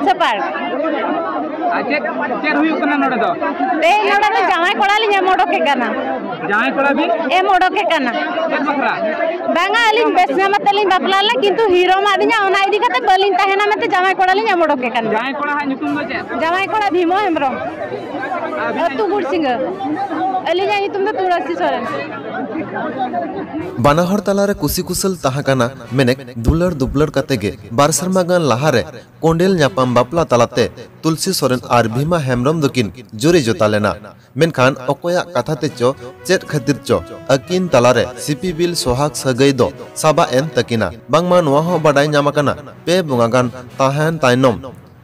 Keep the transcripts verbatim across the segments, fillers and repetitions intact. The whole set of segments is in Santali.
ᱥᱮᱯᱟᱲ᱾ ᱟᱨ ᱪᱮᱫ, ᱪᱮᱫ ᱦᱩᱭᱩᱜ ᱠᱟᱱᱟ ᱱᱚᱰᱮ ᱫᱚ? ᱛᱮᱦᱮᱧ ᱱᱚᱰᱮ ᱫᱚ ᱡᱟᱶᱟᱭ ᱠᱚᱲᱟ ᱞᱤᱧ ᱮᱢ ᱚᱰᱚᱠᱮ ᱠᱟᱱᱟ᱾ ᱡᱟᱶᱟᱭ ᱠᱚᱲᱟ ᱵᱤᱱ? ᱮᱢ ᱚᱰᱚᱠᱮ ᱠᱟᱱᱟ᱾ ᱪᱮᱫ ᱵᱟᱠᱷᱨᱟ? ᱵᱟᱝᱟ, ᱟᱹᱞᱤᱧ ᱵᱮᱥ ᱧᱟᱢ ᱟᱛᱮ ᱞᱤᱧ ᱵᱟᱯᱞᱟ ᱞᱮᱱᱟ, ᱠᱤᱱᱛᱩ ᱦᱤᱨᱳ ᱢᱟᱫᱤᱧᱟ, ᱚᱱᱟ ᱤᱫᱤ ᱠᱟᱛᱮ ᱵᱟᱹᱞᱤᱧ ᱛᱟᱦᱮᱱᱟ ᱢᱮᱱᱛᱮ ᱡᱟᱶᱟᱭ ᱠᱚᱲᱟ ᱞᱤᱧ ᱮᱢ ᱚᱰᱚᱠᱮ ᱠᱟᱱᱟ᱾ ᱡᱟᱶᱟᱭ ᱠᱚᱲᱟ ᱦᱟᱜ ᱧᱩᱛᱩᱢ ᱫᱚ ᱪᱮᱫ? ᱡᱟᱶᱟᱭ ᱠᱚᱲᱟ ᱵᱷᱤᱢᱚ ᱦᱮᱢᱵᱨᱚᱢ, ᱟᱹᱵᱤᱱᱟᱜ ᱟᱹᱛᱩ ᱜᱩᱲᱥᱤᱝᱜᱟᱹ᱾ ᱟᱹᱞᱤᱧᱟᱜ ᱧᱩᱛᱩᱢ ᱫᱚ ᱛᱩᱞᱟᱹᱥᱤ ᱥᱚᱨᱮᱱ᱾ ᱵᱟᱱᱟ ᱦᱚᱲ ᱛᱟᱞᱟᱨᱮ ᱠᱩᱥᱤ ᱠᱩᱥᱟᱹᱞ ᱛᱟᱦᱮᱸ ᱠᱟᱱᱟ ᱢᱮᱱᱮᱠ ᱫᱩᱞᱟᱹᱲ ᱫᱩᱯᱞᱟᱹᱲ ᱠᱟᱛᱮ ᱜᱮ ᱵᱟᱨ ᱥᱮᱨᱢᱟ ᱜᱟᱱ ᱞᱟᱦᱟᱨᱮ ᱠᱚᱸᱰᱮᱞ ᱧᱟᱯᱟᱢ ᱵᱟᱯᱞᱟ ᱛᱟᱞᱟᱛᱮ ᱛᱩᱞᱥᱤ ᱥᱚᱨᱮᱱ ᱟᱨ ᱵᱷᱤᱢᱟ ᱦᱮᱢᱵᱨᱚᱢ ᱫᱚᱠᱤᱱ ᱡᱩᱨᱤ ᱡᱚᱛᱟ ᱞᱮᱱᱟ᱾ ᱢᱮᱱᱠᱷᱟᱱ ᱚᱠᱚᱭᱟᱜ ᱠᱟᱛᱷᱟ ᱛᱮᱪᱚ ᱪᱮᱫ ᱠᱷᱟᱹᱛᱤᱨ ᱪᱚ ᱟᱹᱠᱤᱱ ᱛᱟᱞᱟᱨᱮ ᱥᱤᱯᱤᱵᱤᱞ ᱥᱚᱦᱟᱜᱽ ᱥᱟᱹᱜᱟᱹᱭ ᱫᱚ ᱥᱟᱵᱟ ᱮᱱ ᱛᱟᱹᱠᱤᱱᱟ᱾ ᱵᱟᱝᱢᱟ ᱱᱚᱣᱟ ᱦᱚᱸ ᱵᱟᱰᱟᱭ ᱧᱟᱢ ᱟᱠᱟᱱᱟ, ᱯᱮ ᱵᱚᱸᱜᱟ ᱜᱟᱱ ᱛᱟᱦᱮᱸᱱ ᱛᱟᱭᱱᱚᱢ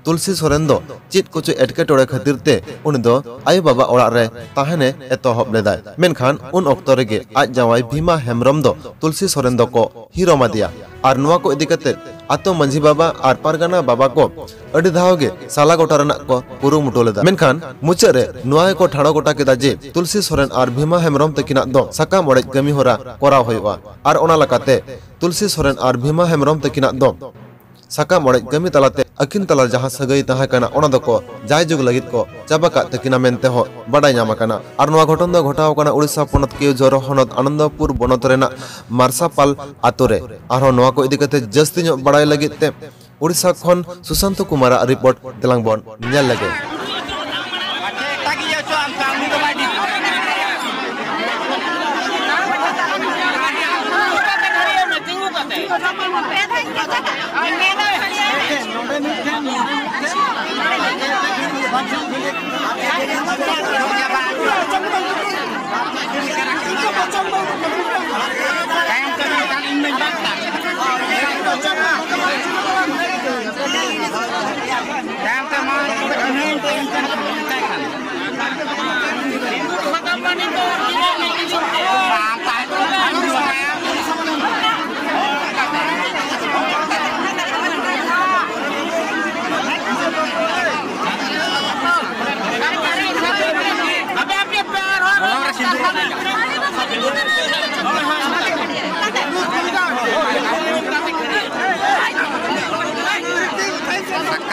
ᱛᱩᱞᱥᱤ ᱥᱚᱨᱮᱱ ᱫᱚ ᱪᱮᱫ ᱠᱚᱪᱚ ᱮᱴᱠᱮᱴᱚᱬᱮ ᱠᱷᱟᱹᱛᱤᱨ ᱛᱮ ᱩᱱᱤ ᱫᱚ ᱟᱭᱳ ᱵᱟᱵᱟ ᱚᱲᱟᱜ ᱨᱮ ᱛᱟᱦᱮᱸᱱᱮ ᱮᱛᱚᱦᱚᱵ ᱞᱮᱫᱟᱭ᱾ ᱢᱮᱱᱠᱷᱟᱱ ᱩᱱ ᱚᱠᱛᱚ ᱨᱮᱜᱮ ᱟᱡ ᱡᱟᱶᱟᱭ ᱵᱷᱤᱢᱟ ᱦᱮᱢᱵᱨᱚᱢ ᱫᱚ ᱛᱩᱞᱥᱤ ᱥᱚᱨᱮᱱ ᱫᱚᱠᱚ ᱦᱤᱨᱚᱢ ᱟᱫᱮᱭᱟ᱾ ᱟᱨ ᱱᱚᱣᱟ ᱠᱚ ᱤᱫᱤ ᱠᱟᱛᱮ ᱟᱛᱳ ᱢᱟᱹᱡᱷᱤ ᱵᱟᱵᱟ ᱟᱨ ᱯᱟᱨᱜᱟᱱᱟ ᱵᱟᱵᱟ ᱠᱚ ᱟᱹᱰᱤ ᱫᱷᱟᱣ ᱜᱮ ᱥᱟᱞᱟ ᱜᱚᱴᱟ ᱨᱮᱱᱟᱜ ᱠᱚ ᱠᱩᱨᱩᱢᱩᱴᱩ ᱞᱮᱫᱟ᱾ ᱢᱮᱱᱠᱷᱟᱱ ᱢᱩᱪᱟᱹᱫ ᱨᱮ ᱱᱚᱣᱟ ᱜᱮᱠᱚ ᱴᱷᱟᱲᱚ ᱜᱚᱴᱟ ᱠᱮᱫᱟ ᱡᱮ ᱛᱩᱞᱥᱤ ᱥᱚᱨᱮᱱ ᱟᱨ ᱵᱷᱤᱢᱟ ᱦᱮᱢᱵᱨᱚᱢ ᱛᱟᱹᱠᱤᱱᱟᱜ ᱫᱚ ᱥᱟᱠᱟᱢ ᱚᱲᱮᱡ ᱠᱟᱹᱢᱤ ᱦᱚᱨᱟ ᱠᱚᱨᱟᱣ ᱦᱩᱭᱩᱜᱼᱟ᱾ ᱟᱨ ᱚᱱᱟ ᱞᱮᱠᱟᱛᱮ ᱛᱩᱞᱥᱤ ᱥᱚᱨᱮᱱ ᱟᱨ ᱵᱷᱤᱢᱟ ᱦᱮᱢᱵᱨᱚᱢ ᱛᱟᱹᱠᱤᱱᱟᱜ ᱫᱚ ᱥᱟᱠᱟᱢ ᱚᱲᱮᱡ ᱠᱟᱹᱢᱤ ᱛᱟᱞᱟᱛᱮ ᱟᱹᱠᱤᱱ ᱛᱟᱞᱟ ᱡᱟᱦᱟᱸ ᱥᱟᱹᱜᱟᱹᱭ ᱛᱟᱦᱮᱸ ᱠᱟᱱᱟ, ᱚᱱᱟ ᱫᱚᱠᱚ ᱡᱟᱭᱡᱩᱜᱽ ᱞᱟᱹᱜᱤᱫ ᱠᱚ ᱪᱟᱵᱟ ᱠᱟᱜ ᱛᱟᱹᱠᱤᱱᱟ ᱢᱮᱱᱛᱮ ᱦᱚᱸ ᱵᱟᱰᱟᱭ ᱧᱟᱢ ᱟᱠᱟᱱᱟ᱾ ᱟᱨ ᱱᱚᱣᱟ ᱜᱷᱚᱴᱚᱱ ᱫᱚ ᱜᱷᱚᱴᱟᱣ ᱟᱠᱟᱱᱟ ᱩᱲᱤᱥᱥᱟ ᱯᱚᱱᱚᱛ ᱠᱮᱣᱡᱷᱚᱨ ᱦᱚᱱᱚᱛ ᱟᱱᱚᱱᱫᱚᱯᱩᱨ ᱵᱚᱱᱚᱛ ᱨᱮᱱᱟᱜ ᱢᱟᱨᱥᱟᱯᱟᱞ ᱟᱛᱳ ᱨᱮ᱾ ᱟᱨᱦᱚᱸ ᱱᱚᱣᱟ ᱠᱚ ᱤᱫᱤ ᱠᱟᱛᱮ ᱡᱟᱹᱥᱛᱤ ᱧᱚᱜ ᱵᱟᱲᱟᱭ ᱞᱟᱹᱜᱤᱫ ᱛᱮ ᱩᱲᱤᱥᱥᱟ ᱠᱷᱚᱱ ᱥᱩᱥᱟᱱᱛᱚ ᱠᱩᱢᱟᱨᱟᱜ ᱨᱤᱯᱳᱨᱴ ᱫᱮᱞᱟᱝ ᱵᱚᱱ ᱧᱮᱞ ᱞᱮᱜᱮ᱾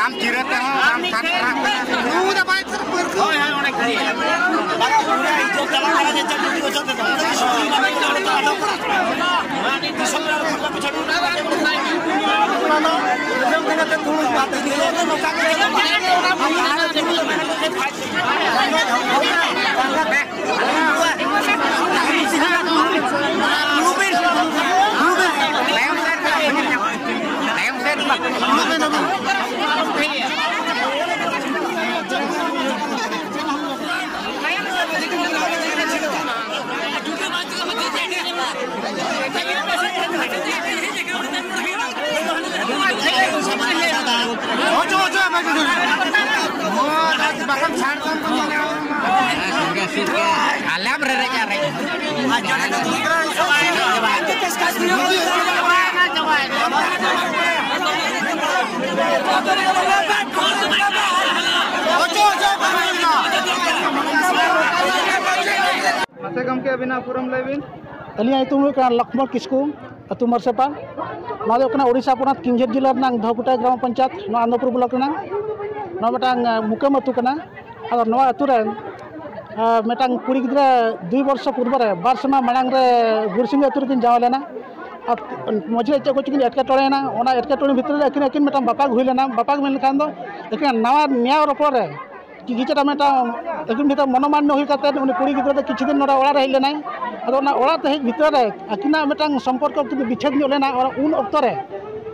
ᱟᱢ ᱡᱤᱨᱟᱹ ᱛᱮᱦᱚᱸ ᱟᱢ ᱥᱟᱱ ᱯᱟᱲᱦᱟᱜ ᱠᱟᱱᱟ᱾ ᱦᱳᱭ, ᱦᱳᱭ, ᱚᱸᱰᱮ ᱠᱷᱚᱱ᱾ ᱵᱟᱝᱟ, ᱚᱸᱰᱮ ᱤᱡᱽᱡᱚᱛ ᱪᱟᱞᱟᱜ ᱠᱟᱱᱟ ᱡᱮ ᱪᱟᱹᱠᱨᱤ ᱵᱚᱪᱷᱚᱨ ᱛᱮᱫᱚ᱾ ᱚᱱᱠᱟ ᱜᱮ ᱥᱩᱠᱨᱤ ᱢᱟᱱᱮ ᱚᱸᱰᱮ ᱫᱚ ᱟᱴᱚᱠ ᱠᱟᱱᱟ᱾ ᱫᱤᱥᱚᱢ ᱨᱮ ᱟᱨ ᱵᱷᱩᱨᱠᱟᱹ ᱯᱤᱪᱷᱟᱹ ᱚᱱᱟ ᱫᱚ ᱱᱚᱝᱠᱟ ᱜᱮ ᱪᱟᱞᱟᱜ ᱠᱟᱱᱟ᱾ ᱟᱞᱟᱢ ᱨᱮ ᱨᱮᱡᱟ ᱨᱮ᱾ ᱢᱟᱥᱮ ᱜᱚᱢᱠᱮ, ᱟᱹᱵᱤᱱᱟᱜ ᱩᱯᱨᱩᱢ ᱞᱟᱹᱭ ᱵᱤᱱ᱾ ᱟᱹᱞᱤᱧᱟᱜ ᱧᱩᱛᱩᱢ ᱦᱩᱭᱩᱜ ᱠᱟᱱᱟ ᱞᱚᱠᱷᱢᱚᱬ ᱠᱤᱥᱠᱩ, ᱟᱹᱛᱩ ᱢᱟᱨᱥᱮᱯᱟᱲ᱾ ᱱᱚᱣᱟ ᱫᱚ ᱦᱩᱭᱩᱜ ᱠᱟᱱᱟ ᱳᱰᱤᱥᱟ ᱯᱚᱱᱚᱛ ᱠᱮᱣᱚᱱᱡᱷᱚᱨ ᱡᱮᱞᱟ ᱨᱮᱱᱟᱜ ᱫᱷᱚᱠᱩᱴᱟ ᱜᱨᱟᱢ ᱯᱚᱧᱪᱟᱭᱮᱛ, ᱱᱚᱣᱟ ᱟᱱᱚᱱᱫᱚᱯᱩᱨ ᱵᱞᱚᱠ ᱨᱮᱱᱟᱜ᱾ ᱱᱚᱣᱟ ᱢᱤᱫᱴᱟᱝ, ᱟᱸ, ᱢᱩᱠᱟᱹᱢ ᱟᱹᱛᱩ ᱠᱟᱱᱟ᱾ ᱟᱫᱚ ᱱᱚᱣᱟ ᱟᱹᱛᱩ ᱨᱮ, ᱟᱸ, ᱢᱤᱫᱴᱟᱝ ᱠᱩᱲᱤ ᱜᱤᱫᱽᱨᱟᱹ ᱫᱩᱭ ᱵᱚᱨᱥᱚ ᱯᱩᱨᱵᱚ ᱨᱮ, ᱵᱟᱨ ᱥᱮᱨᱢᱟ ᱢᱟᱲᱟᱝ ᱨᱮ ᱜᱩᱨᱥᱤᱝ ᱟᱹᱛᱩ ᱨᱮᱠᱤᱱ ᱡᱟᱶᱟᱭ ᱞᱮᱱᱟ᱾ ᱟᱨ ᱢᱚᱡᱽ ᱨᱮ ᱪᱮᱫ ᱠᱚᱪᱚ ᱠᱤᱱ ᱮᱴᱠᱮᱴᱚᱬᱮᱭᱮᱱᱟ᱾ ᱚᱱᱟ ᱮᱴᱠᱮᱴᱚᱬᱮ ᱵᱷᱤᱛᱨᱤ ᱨᱮ ᱟᱹᱠᱤᱱ, ᱟᱹᱠᱤᱱ ᱢᱤᱫᱴᱟᱝ ᱵᱟᱯᱟᱜ ᱦᱩᱭ ᱞᱮᱱᱟ᱾ ᱵᱟᱯᱟᱜ ᱢᱮᱱ ᱞᱮᱠᱷᱟᱱ ᱫᱚ ᱟᱹᱠᱤᱱᱟᱜ ᱱᱟᱣᱟ ᱱᱮᱭᱟᱣ ᱨᱚᱯᱚᱲ ᱨᱮ ᱠᱤᱪᱷᱩᱴᱟ ᱢᱤᱫᱴᱟᱝ ᱟᱹᱠᱤᱱ ᱵᱷᱤᱛᱨᱤ ᱢᱚᱱᱚᱢᱟᱱᱱᱚ ᱦᱩᱭ ᱠᱟᱛᱮ ᱩᱱᱤ ᱠᱩᱲᱤ ᱜᱤᱫᱽᱨᱟᱹ ᱫᱚ ᱠᱤᱪᱷᱩ ᱫᱤᱱ ᱱᱚᱰᱮ ᱚᱲᱟᱜ ᱨᱮ ᱦᱮᱡ ᱞᱮᱱᱟᱭ᱾ ᱟᱫᱚ ᱚᱱᱟ ᱚᱲᱟᱜ ᱛᱮ ᱦᱮᱡ ᱵᱷᱤᱛᱨᱤ ᱨᱮ ᱟᱹᱠᱤᱱᱟᱜ ᱢᱤᱫᱴᱟᱝ ᱥᱚᱢᱯᱚᱨᱠᱚ ᱠᱤᱱᱛᱩ ᱵᱤᱪᱷᱮᱫ ᱧᱚᱜ ᱞᱮᱱᱟ᱾ ᱚᱱᱟ ᱩᱱ ᱚᱠᱛᱚ ᱨᱮ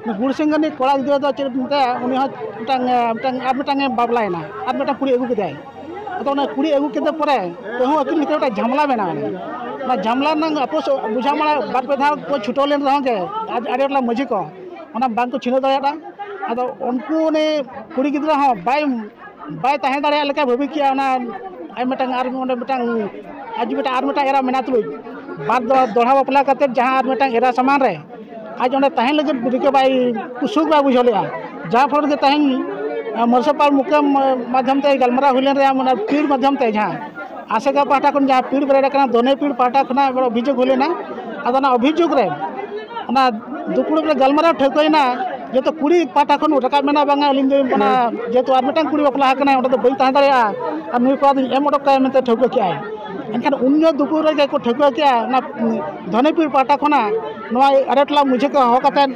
ᱩᱱᱤ ᱜᱩᱨᱥᱤᱝ ᱨᱤᱱᱤᱡ ᱠᱚᱲᱟ ᱜᱤᱫᱽᱨᱟᱹ ᱫᱚ ᱪᱮᱫ ᱢᱮᱛᱟᱭᱟ, ᱩᱱᱤ ᱦᱚᱸ ᱢᱤᱫᱴᱟᱝ, ᱢᱤᱫᱴᱟᱝ ᱟᱨ ᱢᱤᱫᱴᱟᱝ ᱮ ᱵᱟᱯᱞᱟᱭᱮᱱᱟ, ᱟᱨ ᱢᱤᱫᱴᱟᱝ ᱠᱩᱲᱤ ᱟᱹᱜᱩ ᱠᱮᱫᱟᱭ᱾ ᱟᱫᱚ ᱚᱱᱟ ᱠᱩᱲᱤ ᱟᱹᱜᱩ ᱠᱮᱫᱮ ᱯᱚᱨᱮ ᱛᱮᱦᱚᱸ ᱟᱹᱠᱤᱱ ᱵᱷᱤᱛᱨᱤ ᱢᱤᱫᱴᱟᱝ ᱡᱷᱟᱢᱞᱟ ᱢᱮᱱᱟᱜᱼᱟ᱾ ᱚᱱᱟ ᱡᱷᱟᱢᱞᱟ ᱨᱮᱱᱟᱜ ᱟᱯᱳᱥ ᱵᱩᱡᱷᱟᱹᱣ ᱢᱟᱱᱮ ᱵᱟᱨ ᱯᱮ ᱫᱷᱟᱣ ᱠᱚ ᱪᱷᱩᱴᱟᱹᱣ ᱞᱮᱱ ᱨᱮᱦᱚᱸ ᱜᱮ ᱟᱡ ᱟᱹᱰᱤ ᱟᱸᱴ ᱢᱟᱹᱡᱷᱤ ᱠᱚ ᱚᱱᱟ ᱵᱟᱝ ᱠᱚ ᱪᱷᱤᱰᱟᱹᱣ ᱫᱟᱲᱮᱭᱟᱫᱟ᱾ ᱟᱫᱚ ᱩᱱᱠᱩ ᱩᱱᱤ ᱠᱩᱲᱤ ᱜᱤᱫᱽᱨᱟᱹ ᱦᱚᱸ ᱵᱟᱭ, ᱵᱟᱭ ᱛᱟᱦᱮᱸ ᱫᱟᱲᱮᱭᱟᱜ ᱞᱮᱠᱟ ᱵᱷᱟᱹᱵᱤ ᱠᱮᱜᱼᱟ᱾ ᱚᱱᱟ ᱟᱨ ᱢᱤᱫᱴᱟᱝ, ᱟᱨ ᱚᱸᱰᱮ ᱢᱤᱫᱴᱟᱝ, ᱟᱡ ᱢᱤᱫᱴᱟᱝ, ᱟᱨ ᱢᱤᱫᱴᱟᱝ ᱮᱨᱟ ᱢᱮᱱᱟᱜ ᱛᱩᱞᱩᱡ, ᱵᱟᱨ ᱫᱚ-, ᱫᱚᱦᱲᱟ ᱵᱟᱯᱞᱟ ᱠᱟᱛᱮᱫ ᱡᱟᱦᱟᱸ ᱟᱨ ᱢᱤᱫᱴᱟᱝ ᱮᱨᱟ ᱥᱟᱢᱟᱝ ᱨᱮ ᱟᱡ ᱚᱸᱰᱮ ᱛᱟᱦᱮᱱ ᱞᱟᱹᱜᱤᱫ ᱨᱤᱠᱟᱹ ᱵᱟᱭ, ᱥᱩᱠ ᱵᱟᱭ ᱵᱩᱡᱷᱟᱹᱣ ᱞᱮᱜᱼᱟ᱾ ᱡᱟᱦᱟᱸ ᱯᱷᱚᱞ ᱨᱮᱜᱮ ᱛᱮᱦᱮᱧ, ᱟᱸ, ᱢᱟᱹᱨᱥᱟᱯᱟᱲ ᱢᱩᱠᱟᱹᱢ, ᱟᱸ, ᱢᱟᱫᱽᱫᱷᱚᱢ ᱛᱮ ᱜᱟᱞᱢᱟᱨᱟᱣ ᱦᱩᱭ ᱞᱮᱱ ᱨᱮᱭᱟᱜ ᱚᱱᱟ ᱯᱤᱲ ᱢᱟᱫᱽᱫᱷᱚᱢ ᱛᱮ ᱡᱟᱦᱟᱸ ᱟᱥᱮᱠᱟ ᱯᱟᱦᱴᱟ ᱠᱷᱚᱱ ᱡᱟᱦᱟᱸ ᱯᱤᱲ ᱵᱮᱨᱮᱫ ᱟᱠᱟᱱᱟ, ᱫᱚᱱᱮ ᱯᱤᱲ ᱯᱟᱦᱴᱟ ᱠᱷᱚᱱᱟᱜ ᱚᱵᱷᱤᱡᱳᱜᱽ ᱦᱩᱭ ᱞᱮᱱᱟ᱾ ᱟᱫᱚ ᱚᱱᱟ ᱚᱵᱷᱤᱡᱳᱜᱽ ᱨᱮ ᱚᱱᱟ ᱫᱩᱯᱲᱩᱵ ᱨᱮ ᱜᱟᱞᱢᱟᱨᱟᱣ ᱴᱷᱟᱹᱣᱠᱟᱹᱭᱮᱱᱟ ᱡᱚᱛᱚ ᱠᱩᱲᱤ ᱯᱟᱦᱴᱟ ᱠᱷᱚᱱ ᱨᱟᱠᱟᱵ ᱢᱮᱱᱟ, ᱵᱟᱝᱟ ᱟᱹᱞᱤᱧ ᱫᱚ ᱚᱱᱟ, ᱡᱮᱦᱮᱛᱩ ᱟᱨ ᱢᱤᱫᱴᱟᱝ ᱠᱩᱲᱤ ᱵᱟᱯᱞᱟ ᱟᱠᱟᱱᱟᱭ, ᱚᱸᱰᱮ ᱫᱚ ᱵᱟᱹᱧ ᱛᱟᱦᱮᱸ ᱫᱟᱲᱮᱭᱟᱜᱼᱟ, ᱟᱨ ᱱᱩᱭ ᱠᱚᱲᱟ ᱫᱚᱧ ᱮᱢ ᱚᱰᱚᱠ ᱠᱟᱭᱟ ᱢᱮᱱᱛᱮ ᱴᱷᱟᱹᱣᱠᱟᱹ ᱠᱮᱜᱼᱟᱭ᱾ ᱮᱱᱠᱷᱟᱱ ᱩᱱ ᱡᱚᱦᱚᱜ ᱫᱩᱯᱩᱨ ᱨᱮ ᱡᱟᱦᱟᱸᱭ ᱠᱚ ᱴᱷᱟᱹᱣᱠᱟᱹ ᱠᱮᱜᱼᱟ, ᱚᱱᱟ ᱫᱷᱚᱱᱤᱯᱩᱨ ᱯᱟᱦᱴᱟ ᱠᱷᱚᱱᱟᱜ ᱱᱚᱣᱟ ᱟᱨᱮ ᱴᱚᱞᱟ ᱢᱟᱹᱡᱷᱤ ᱠᱚ ᱦᱚᱦᱚ ᱠᱟᱛᱮᱫ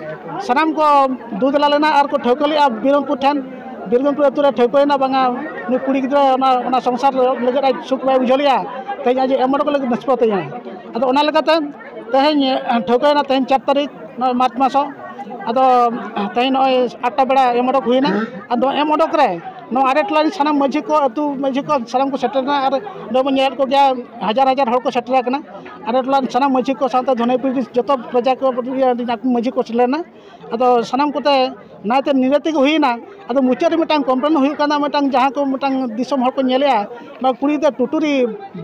ᱥᱟᱱᱟᱢ ᱠᱚ ᱫᱩ ᱫᱮᱞᱟ ᱞᱮᱱᱟ ᱟᱨ ᱠᱚ ᱴᱷᱟᱹᱣᱠᱟᱹ ᱞᱮᱜᱼᱟ ᱵᱤᱨᱚᱢᱯᱩᱨ ᱴᱷᱮᱱ᱾ ᱵᱤᱨᱜᱚᱢᱯᱩᱨ ᱟᱹᱛᱩ ᱨᱮ ᱴᱷᱟᱹᱣᱠᱟᱹᱭᱮᱱᱟ, ᱵᱟᱝᱟ ᱱᱩᱭ ᱠᱩᱲᱤ ᱜᱤᱫᱽᱨᱟᱹ ᱚᱱᱟ, ᱚᱱᱟ ᱥᱚᱝᱥᱟᱨ ᱞᱟᱹᱜᱤᱫ ᱟᱡ ᱥᱩᱠ ᱵᱟᱭ ᱵᱩᱡᱷᱟᱹᱣ ᱞᱮᱜᱼᱟ, ᱛᱮᱦᱮᱧ ᱟᱡ ᱮᱢ ᱚᱰᱚᱠ ᱞᱟᱹᱜᱤᱫ ᱱᱤᱥᱯᱚᱛᱤᱭᱮᱱᱟ᱾ ᱟᱫᱚ ᱚᱱᱟ ᱞᱮᱠᱟᱛᱮ ᱛᱮᱦᱮᱧ ᱴᱷᱟᱹᱣᱠᱟᱹᱭᱮᱱᱟ, ᱛᱮᱦᱮᱧ ᱪᱟᱨ ᱛᱟᱹᱨᱤᱠᱷ ᱱᱚᱜᱼᱚᱭ ᱢᱟᱨᱪ ᱢᱟᱥ ᱦᱚᱸ᱾ ᱟᱫᱚ ᱛᱮᱦᱮᱧ ᱱᱚᱜᱼᱚᱭ ᱟᱴ ᱴᱟ ᱵᱮᱲᱟ ᱮᱢ ᱚᱰᱚᱠ ᱦᱩᱭᱮᱱᱟ᱾ ᱟᱫᱚ ᱮᱢ ᱚᱰᱚᱠ ᱨᱮ ᱱᱚᱣᱟ ᱟᱨᱮ ᱴᱚᱞᱟ ᱨᱮᱱ ᱥᱟᱱᱟᱢ ᱢᱟᱹᱡᱷᱤ ᱠᱚ, ᱟᱹᱛᱩ ᱢᱟᱹᱡᱷᱤ ᱠᱚ ᱥᱟᱱᱟᱢ ᱠᱚ ᱥᱮᱴᱮᱨᱮᱱᱟ᱾ ᱟᱨ ᱱᱚᱰᱮ ᱵᱚᱱ ᱧᱮᱞᱮᱫ ᱠᱚᱜᱮᱭᱟ, ᱦᱟᱡᱟᱨ ᱦᱟᱡᱟᱨ ᱦᱚᱲ ᱠᱚ ᱥᱮᱴᱮᱨ ᱟᱠᱟᱱᱟ᱾ ᱟᱨᱮ ᱴᱚᱞᱟ ᱨᱮᱱ ᱥᱟᱱᱟᱢ ᱢᱟᱹᱡᱷᱤ ᱠᱚ ᱥᱟᱶᱛᱮ ᱫᱷᱚᱱᱤᱯᱩᱨ ᱡᱚᱛᱚ ᱯᱨᱚᱡᱟ ᱠᱚ, ᱤᱭᱟᱹ, ᱢᱟᱹᱡᱷᱤ ᱠᱚ ᱥᱮᱴᱮᱨ ᱞᱮᱱᱟ᱾ ᱟᱫᱚ ᱥᱟᱱᱟᱢ ᱠᱚᱛᱮ ᱱᱟᱭᱛᱮ ᱱᱤᱨᱟᱹᱛᱮ ᱜᱮ ᱦᱩᱭᱮᱱᱟ᱾ ᱟᱫᱚ ᱢᱩᱪᱟᱹᱫ ᱨᱮ ᱢᱤᱫᱴᱟᱝ ᱠᱚᱢᱯᱞᱮᱱ ᱦᱩᱭᱩᱜ ᱠᱟᱱᱟ, ᱢᱤᱫᱴᱟᱝ ᱡᱟᱦᱟᱸ ᱠᱚ ᱢᱤᱫᱴᱟᱝ ᱫᱤᱥᱚᱢ ᱦᱚᱲ ᱠᱚ ᱧᱮᱞᱮᱜᱼᱟ, ᱵᱟᱝ ᱠᱩᱲᱤ ᱜᱤᱫᱽᱨᱟᱹ ᱴᱩᱴᱩᱨᱤ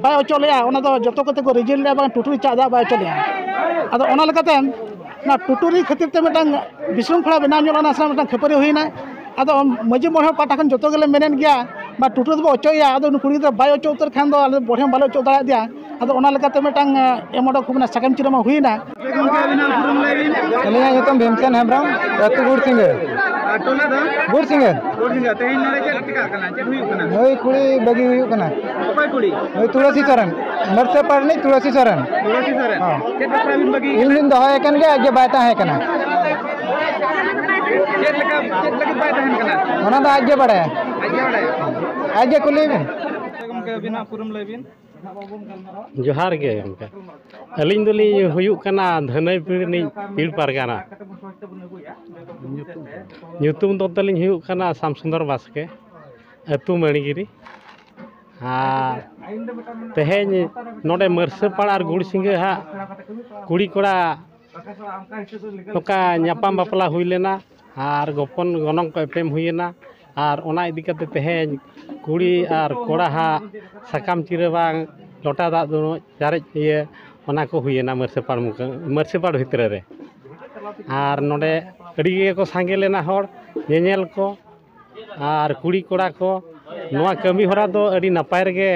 ᱵᱟᱭ ᱚᱪᱚᱜ ᱞᱮᱜᱼᱟ, ᱚᱱᱟ ᱫᱚ ᱡᱚᱛᱚ ᱠᱚᱛᱮ ᱠᱚ ᱨᱤᱡᱮᱠᱴ ᱞᱮᱜᱼᱟ, ᱵᱟᱝ ᱴᱩᱴᱩᱨᱤ ᱪᱟᱜ ᱫᱟᱜ ᱵᱟᱭ ᱚᱪᱚᱜ ᱞᱮᱜᱼᱟ᱾ ᱟᱫᱚ ᱚᱱᱟ ᱞᱮᱠᱟᱛᱮ ᱚᱱᱟ ᱴᱩᱴᱩᱨᱤ ᱠᱷᱟᱹᱛᱤᱨ ᱛᱮ ᱢᱤᱫᱴᱟᱝ ᱵᱤᱥᱨᱤᱝᱠᱷᱚᱞᱟ ᱵᱮᱱᱟᱣ ᱧᱚᱜ ᱞᱮᱱᱟ, ᱥᱮ ᱢᱤᱫᱴᱟᱝ ᱠᱷᱟᱹᱯᱟᱹᱨᱤ ᱦᱩᱭᱮᱱᱟ᱾ ᱟᱫᱚ ᱢᱟᱹᱡᱷᱤ ᱢᱚᱬᱮ ᱦᱚᱲ ᱯᱟᱦᱴᱟ ᱠᱷᱚᱱ ᱡᱚᱛᱚ ᱜᱮᱞᱮ ᱢᱮᱱᱮᱫ ᱜᱮᱭᱟ, ᱵᱟ ᱴᱩᱴᱩᱨᱤ ᱫᱚᱵᱚ ᱚᱪᱚᱜ ᱮᱭᱟ, ᱟᱫᱚ ᱩᱱᱤ ᱠᱩᱲᱤ ᱜᱤᱫᱽᱨᱟᱹ ᱵᱟᱭ ᱚᱪᱚ ᱩᱛᱟᱹᱨ ᱠᱷᱟᱱ ᱫᱚ ᱟᱞᱮ ᱵᱚᱲᱦᱮ ᱵᱟᱞᱮ ᱚᱪᱚ ᱫᱟᱲᱮᱭᱟᱫᱮᱭᱟ᱾ ᱟᱫᱚ ᱚᱱᱟ ᱞᱮᱠᱟᱛᱮ ᱢᱤᱫᱴᱟᱝ ᱮᱢ ᱚᱰᱚᱠ ᱦᱩᱭᱱᱟ, ᱥᱟᱠᱟᱢ ᱪᱤᱨᱟᱹ ᱢᱟ ᱦᱩᱭᱮᱱᱟ᱾ ᱜᱚᱢᱠᱮ, ᱟᱹᱵᱤᱱᱟᱜ ᱩᱯᱨᱩᱢ ᱞᱟᱹᱭ ᱵᱤᱱ᱾ ᱟᱹᱞᱤᱧᱟᱜ ᱧᱩᱛᱩᱢ ᱵᱷᱤᱢᱥᱮᱱ ᱦᱮᱢᱵᱨᱚᱢ, ᱟᱹᱛᱩ ᱜᱩᱲᱥᱤᱝᱜᱟᱹ᱾ ᱟᱨ ᱴᱚᱞᱟ ᱫᱚ? ᱜᱩᱲᱥᱤᱝᱜᱟᱹ᱾ ᱜᱩᱲᱥᱤᱝᱜᱟᱹ᱾ ᱛᱮᱦᱮᱧ ᱱᱚᱰᱮ ᱪᱮᱫ ᱪᱤᱠᱟᱹᱜ ᱠᱟᱱᱟ? ᱪᱮᱫ ᱦᱩᱭᱩᱜ ᱠᱟᱱᱟ? ᱱᱩᱭ ᱠᱩᱲᱤ ᱵᱟᱹᱜᱤ ᱦᱩᱭᱩᱜ ᱠᱟᱱᱟ᱾ ᱚᱠᱚᱭ ᱠᱩᱲᱤ? ᱱᱩᱭ ᱛᱩᱞᱟᱹᱥᱤ ᱥᱚᱨᱮᱱ, ᱢᱟᱹᱨᱥᱟᱹ ᱯᱟᱲ ᱨᱤᱱᱤᱡ ᱛᱩᱞᱟᱹᱥᱤ ᱥᱚᱨᱮᱱ᱾ ᱛᱩᱞᱟᱹᱥᱤ ᱥᱚᱨᱮᱱ᱾ ᱦᱚᱸ᱾ ᱪᱮᱫ ᱵᱟᱠᱷᱨᱟ ᱵᱤᱱ ᱵᱟᱹᱜᱤ? ᱤᱧ ᱞᱤᱧ ᱫᱚᱦᱚᱭᱮ ᱠᱟᱱ ᱜᱮᱭᱟ, ᱟᱡ ᱜᱮ ᱵᱟᱭ ᱛᱟᱦᱮᱸ ᱠᱟᱱᱟ᱾ ᱪᱮᱫ ᱞᱮᱠᱟ, ᱪᱮᱫ ᱞᱟᱹᱜᱤᱫ ᱵᱟᱭ ᱛᱟᱦᱮᱱ ᱠᱟᱱᱟ? ᱚᱱᱟ ᱫᱚ ᱟᱡ ᱜᱮ ᱵᱟᱲᱟᱭᱟ᱾ ᱟᱡ ᱜᱮ ᱵᱟᱲᱟᱭᱟ᱾ ᱟᱡ ᱜᱮ ᱠᱩᱞᱤᱭᱮ ᱵᱤᱱ᱾ ᱜᱚᱢᱠᱮ, ᱟᱹᱵᱤᱱᱟᱜ ᱩᱯᱨᱩᱢ ᱞᱟᱹᱭ ᱵᱤᱱ᱾ ᱡᱚᱦᱟᱨ ᱜᱮ ᱜᱚᱢᱠᱮ᱾ ᱟᱹᱞᱤᱧ ᱫᱚᱞᱤᱧ ᱦᱩᱭᱩᱜ ᱠᱟᱱᱟ ᱫᱷᱟᱹᱱᱟᱹᱭ ᱯᱤᱲ ᱨᱤᱱᱤᱡ ᱯᱤᱲ ᱯᱟᱨᱜᱟᱱᱟ᱾ ᱧᱩᱛᱩᱢ ᱫᱚ ᱛᱟᱹᱞᱤᱧ ᱦᱩᱭᱩᱜ ᱠᱟᱱᱟ ᱥᱟᱢᱥᱩᱱᱫᱚᱨ ᱵᱟᱥᱠᱮ, ᱟᱹᱛᱩ ᱢᱟᱹᱬᱤᱜᱤᱨᱤ᱾ ᱟᱨ ᱛᱮᱦᱮᱧ ᱱᱚᱰᱮ ᱢᱟᱹᱨᱥᱟᱹᱯᱟᱲ ᱟᱨ ᱜᱩᱲᱥᱤᱝᱜᱟᱹ ᱦᱟᱸᱜ ᱠᱩᱲᱤ ᱠᱚᱲᱟ ᱱᱚᱝᱠᱟ ᱧᱟᱯᱟᱢ ᱵᱟᱯᱞᱟ ᱦᱩᱭ ᱞᱮᱱᱟ ᱟᱨ ᱜᱚᱯᱚᱱ ᱜᱚᱱᱚᱝ ᱠᱚ ᱮᱯᱮᱢ ᱦᱩᱭᱮᱱᱟ᱾ ᱟᱨ ᱚᱱᱟ ᱤᱫᱤ ᱠᱟᱛᱮ ᱛᱮᱦᱮᱧ ᱠᱩᱲᱤ ᱟᱨ ᱠᱚᱲᱟ ᱦᱟᱸᱜ ᱥᱟᱠᱟᱢ ᱪᱤᱨᱟᱹ ᱵᱟᱝ ᱞᱚᱴᱟ ᱫᱟᱜ ᱫᱩᱱᱩᱡ ᱪᱟᱨᱮᱡ ᱤᱭᱟᱹ ᱚᱱᱟ ᱠᱚ ᱦᱩᱭᱮᱱᱟ ᱢᱟᱹᱨᱥᱟᱹᱯᱟᱲ ᱢᱩᱠᱟᱹ-, ᱢᱟᱹᱨᱥᱟᱹᱯᱟᱲ ᱵᱷᱤᱛᱨᱤ ᱨᱮ᱾ ᱟᱨ ᱱᱚᱰᱮ ᱟᱹᱰᱤ ᱜᱮᱠᱚ ᱥᱟᱸᱜᱮ ᱞᱮᱱᱟ ᱦᱚᱲ ᱧᱮᱧᱮᱞ ᱠᱚ᱾ ᱟᱨ ᱠᱩᱲᱤ ᱠᱚᱲᱟ ᱠᱚ ᱱᱚᱣᱟ ᱠᱟᱹᱢᱤ ᱦᱚᱨᱟ ᱫᱚ ᱟᱹᱰᱤ ᱱᱟᱯᱟᱭ ᱨᱮᱜᱮ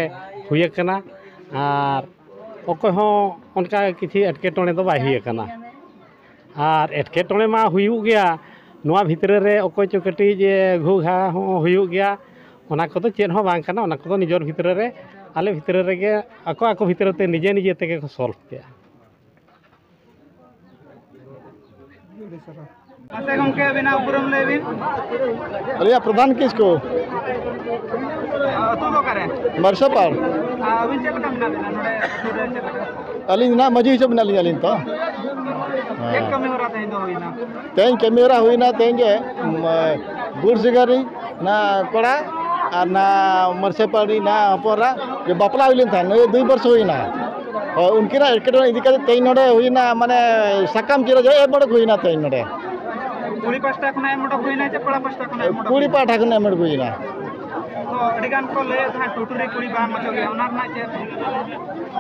ᱦᱩᱭ ᱟᱠᱟᱱᱟ᱾ ᱟᱨ ᱚᱠᱚᱭ ᱦᱚᱸ ᱚᱱᱠᱟ ᱠᱤᱪᱷᱤ ᱮᱴᱠᱮᱴᱚᱬᱮ ᱫᱚ ᱵᱟᱭ ᱦᱩᱭ ᱟᱠᱟᱱᱟ᱾ ᱟᱨ ᱮᱴᱠᱮᱴᱚᱬᱮ ᱢᱟ ᱦᱩᱭᱩᱜ ᱜᱮᱭᱟ, ᱱᱚᱣᱟ ᱵᱷᱤᱛᱨᱤ ᱨᱮ ᱚᱠᱚᱭ ᱪᱚ ᱠᱟᱹᱴᱤᱡ ᱜᱷᱩ ᱜᱷᱟ ᱦᱚᱸ ᱦᱩᱭᱩᱜ ᱜᱮᱭᱟ᱾ ᱚᱱᱟ ᱠᱚᱫᱚ ᱪᱮᱫ ᱦᱚᱸ ᱵᱟᱝ ᱠᱟᱱᱟ, ᱚᱱᱟ ᱠᱚᱫᱚ ᱱᱤᱡᱮᱨ ᱵᱷᱤᱛᱨᱤ ᱨᱮ, ᱟᱞᱮ ᱵᱷᱤᱛᱨᱤ ᱨᱮᱜᱮ ᱟᱠᱚ ᱟᱠᱚ ᱵᱷᱤᱛᱨᱤ ᱛᱮ ᱱᱤᱡᱮ ᱱᱤᱡᱮ ᱛᱮᱜᱮ ᱠᱚ ᱥᱚᱞᱵᱷ ᱠᱮᱜᱼᱟ᱾ ᱢᱟᱥᱮ ᱜᱚᱢᱠᱮ, ᱟᱹᱵᱤᱱᱟᱜ ᱩᱯᱨᱩᱢ ᱞᱟᱹᱭ ᱵᱤᱱ᱾ ᱟᱹᱞᱤᱧᱟᱜ ᱯᱨᱚᱫᱷᱟᱱ ᱠᱤᱥᱠᱩ᱾ ᱟᱹᱛᱩ ᱫᱚ ᱚᱠᱟᱨᱮ? ᱢᱟᱨᱥᱟᱯᱟᱲ᱾ ᱟᱹᱵᱤᱱ ᱪᱮᱫ ᱞᱮᱠᱟ ᱢᱮᱱᱟᱜ ᱵᱤᱱᱟ ᱱᱚᱰᱮ ᱟᱹᱛᱩ ᱨᱮ, ᱪᱮᱫ ᱞᱮᱠᱟ? ᱟᱹᱞᱤᱧ ᱱᱟᱜ ᱢᱟᱹᱡᱷᱤ ᱦᱤᱥᱟᱹᱵ ᱢᱮᱱᱟᱜ ᱞᱤᱧᱟ ᱟᱹᱞᱤᱧ ᱛᱚ᱾ ᱪᱮᱫ ᱠᱟᱹᱢᱤ ᱦᱚᱨᱟ ᱛᱮᱦᱮᱧ ᱫᱚ ᱦᱩᱭᱱᱟ? ᱛᱮᱦᱮᱧ ᱠᱟᱹᱢᱤ ᱦᱚᱨᱟ ᱦᱩᱭᱱᱟ ᱛᱮᱦᱮᱧ ᱜᱮ, ᱩᱢ, ᱜᱩᱲ ᱥᱤᱜᱟᱹᱨᱤ ᱱᱟ ᱠᱚᱲᱟ ᱟᱨ ᱱᱟ ᱢᱟᱹᱨᱥᱮ ᱯᱟᱹᱲᱤ ᱱᱟ ᱦᱚᱯᱚᱱ ᱮᱨᱟ ᱜᱮ ᱵᱟᱯᱞᱟ ᱦᱩᱭ ᱞᱮᱱ ᱛᱟᱦᱮᱸᱫ, ᱱᱤᱭᱟᱹ ᱫᱩᱭ ᱵᱚᱨᱥᱚ ᱦᱩᱭᱱᱟ᱾ ᱦᱳᱭ, ᱩᱱᱠᱤᱱᱟᱜ ᱮᱴᱠᱮᱴᱚᱬᱮ ᱤᱫᱤ ᱠᱟᱛᱮ ᱛᱮᱦᱮᱧ ᱱᱚᱰᱮ ᱦᱩᱭᱱᱟ, ᱢᱟᱱᱮ ᱥᱟᱠᱟᱢ ᱪᱤᱨ ᱨᱮ ᱮᱢ ᱚᱰᱚᱠ ᱦᱩᱭᱱᱟ ᱛᱮᱦᱮᱧ ᱱᱚᱰᱮ᱾ ᱠᱩᱲᱤ ᱯᱟᱦᱴᱟ ᱠᱷᱚᱱᱟᱜ ᱮᱢ ᱚᱰᱚᱠ ᱦᱩᱭᱱᱟ ᱪᱮ ᱠᱚᱲᱟ ᱯᱟᱦᱴᱟ ᱠᱷᱚᱱᱟᱜ ᱮᱢ ᱚᱰᱚᱠ ᱠᱩᱲᱤ ᱦᱩᱭᱱᱟ? ᱯᱟᱦᱴᱟ ᱠᱷᱚᱱ ᱮᱢ ᱚᱰᱚᱠ ᱦᱩᱭᱱᱟ᱾ ᱛᱚ ᱟᱹᱰᱤ ᱜᱟᱱ ᱠᱚ ᱞᱟᱹᱭᱮᱫ ᱛᱟᱦᱮᱸᱫ ᱴᱩᱴᱩᱨᱤ ᱠᱩᱲᱤ ᱵᱟᱝ ᱚᱪᱚᱜ ᱜᱮᱭᱟ, ᱚᱱᱟ ᱨᱮᱱᱟᱜ ᱪᱮᱫ,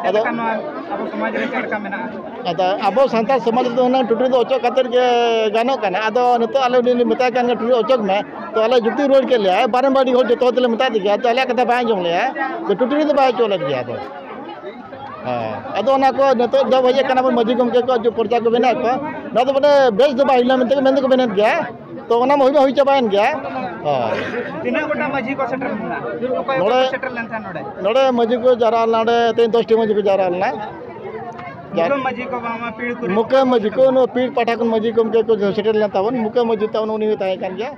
ᱪᱮᱫ ᱟᱫᱚ ᱞᱮᱠᱟ ᱱᱚᱣᱟ ᱟᱵᱚ ᱥᱚᱢᱟᱡᱽ ᱨᱮ ᱪᱮᱫ ᱞᱮᱠᱟ ᱢᱮᱱᱟᱜᱼᱟ? ᱟᱫᱚ ᱟᱵᱚ ᱥᱟᱱᱛᱟᱲ ᱥᱚᱢᱟᱡᱽ ᱨᱮᱫᱚ ᱦᱩᱱᱟᱹᱝ ᱴᱩᱴᱩᱨᱤ ᱫᱚ ᱚᱪᱚᱜ ᱠᱟᱛᱮᱫ ᱜᱮ ᱜᱟᱱᱚᱜ ᱠᱟᱱᱟ᱾ ᱟᱫᱚ ᱱᱤᱛᱚᱜ ᱟᱞᱮ ᱩᱱᱤ ᱞᱮ ᱢᱮᱛᱟᱭ ᱠᱟᱱ ᱜᱮ ᱴᱩᱴᱩᱨᱤ ᱚᱪᱚᱜ ᱢᱮ, ᱛᱚ ᱟᱞᱮ ᱡᱩᱠᱛᱤ ᱨᱩᱣᱟᱹᱲ ᱠᱮᱫ ᱞᱮᱭᱟ, ᱵᱟᱨᱮᱢ ᱵᱟᱨ ᱦᱚᱲ ᱡᱚᱛᱚ ᱦᱚᱲ ᱛᱮᱞᱮ ᱢᱮᱛᱟ ᱫᱮ ᱜᱮᱭᱟ, ᱛᱚ ᱟᱞᱮᱭᱟᱜ ᱠᱟᱛᱷᱟ ᱵᱟᱭ ᱟᱸᱡᱚᱢ ᱞᱮᱭᱟ, ᱛᱚ ᱴᱩᱴᱩᱨᱤ ᱫᱚ ᱵᱟᱭ ᱚᱪᱚ ᱞᱮᱫ ᱜᱮᱭᱟ᱾ ᱟᱫᱚ ᱦᱮᱸ, ᱟᱫᱚ ᱚᱱᱟ ᱠᱚ ᱱᱤᱛᱚᱜ ᱫᱚ ᱦᱮᱡ ᱟᱠᱟᱱᱟ ᱵᱚᱱ ᱢᱟᱹᱡᱷᱤ ᱜᱚᱢᱠᱮ ᱠᱚ ᱡᱮ ᱯᱚᱨᱪᱟ ᱠᱚ ᱵᱮᱱᱟᱣᱮᱫ ᱠᱚ, ᱱᱚᱣᱟ ᱫᱚ ᱢᱟᱱᱮ ᱵᱮᱥ ᱫᱚ ᱵᱟᱭ ᱦᱩᱭ ᱞᱮᱱᱟ ᱢᱮᱱᱛᱮ ᱢᱮᱱ ᱫᱚᱠᱚ ᱢᱮᱱᱮᱫ ᱜᱮᱭᱟ᱾ ᱛᱚ ᱚᱱᱟ ᱢᱟ ᱦᱩᱭ ᱢᱟ ᱦᱩᱭ ᱪᱟᱵᱟᱭᱮᱱ ᱜᱮᱭᱟ᱾ ᱦᱳᱭ᱾ ᱛᱤᱱᱟᱹᱜ ᱜᱚᱴᱟᱝ ᱢᱟᱹᱡᱷᱤ ᱠᱚ ᱥᱮᱴᱮᱨ ᱞᱮᱱᱟ? ᱚᱠᱚᱭ ᱚᱠᱚᱭ ᱱᱚᱰᱮ ᱠᱚ ᱥᱮᱴᱮᱨ ᱞᱮᱱ ᱛᱟᱦᱮᱸᱫ ᱱᱚᱰᱮ? ᱱᱚᱰᱮ ᱢᱟᱹᱡᱷᱤ ᱠᱚ ᱡᱟᱣᱨᱟ ᱞᱮᱱᱟ, ᱱᱚᱰᱮ ᱛᱮᱦᱮᱧ ᱫᱚᱥᱴᱤ ᱢᱟᱹᱡᱷᱤ ᱠᱚ ᱡᱟᱣᱨᱟ ᱞᱮᱱᱟ᱾ ᱢᱩᱠᱟᱹᱢ ᱢᱟᱹᱡᱷᱤ ᱠᱚ ᱵᱟᱝᱢᱟ ᱯᱤᱲ ᱠᱚᱨᱮ ᱢᱩᱠᱟᱹᱢ ᱢᱟᱹᱡᱷᱤ ᱠᱚ, ᱱᱚᱣᱟ ᱯᱤᱲ ᱯᱟᱦᱴᱟ ᱠᱷᱚᱱ ᱢᱟᱹᱡᱷᱤ ᱜᱚᱢᱠᱮ ᱠᱚ ᱥᱮᱴᱮᱨ ᱞᱮᱱ ᱛᱟᱵᱚᱱ, ᱢᱩᱠᱟᱹᱢ ᱢᱟᱹᱡᱷᱤ ᱛᱟᱵᱚᱱ ᱩᱱᱤ ᱦᱚᱸᱭ ᱛᱟᱦᱮᱸ ᱠᱟᱱ ᱜᱮᱭᱟ᱾